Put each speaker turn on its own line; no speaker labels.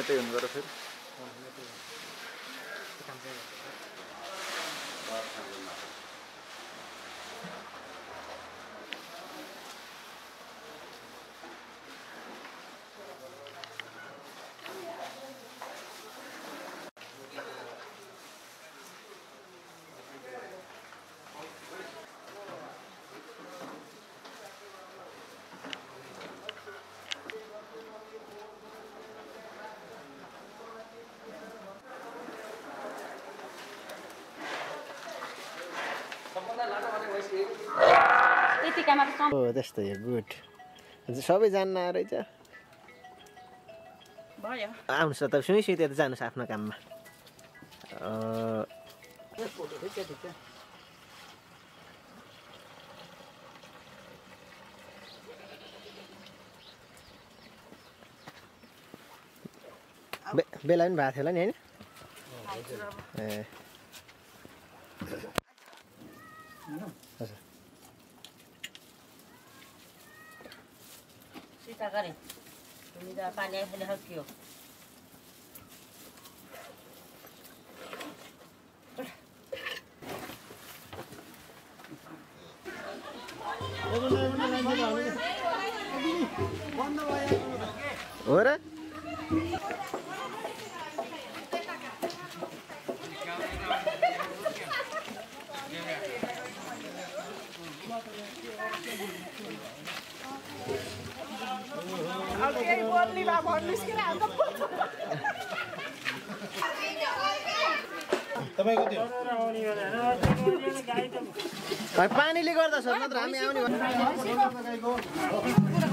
त्यही हुनु गयो फेरि त्यस्तै हो गुड सबै जान्न रहेछ
भयो
आउनुहोस् त सुई सुई त्यता जानुहोस् आफ्नो काममा बेला पनि भएको थियो होला नि होइन ए हजुर
सीता गरे तुम्ही जर पाणी खाली हक्कियो
हो र पानीले गर्दा सर नत्र हामी आउने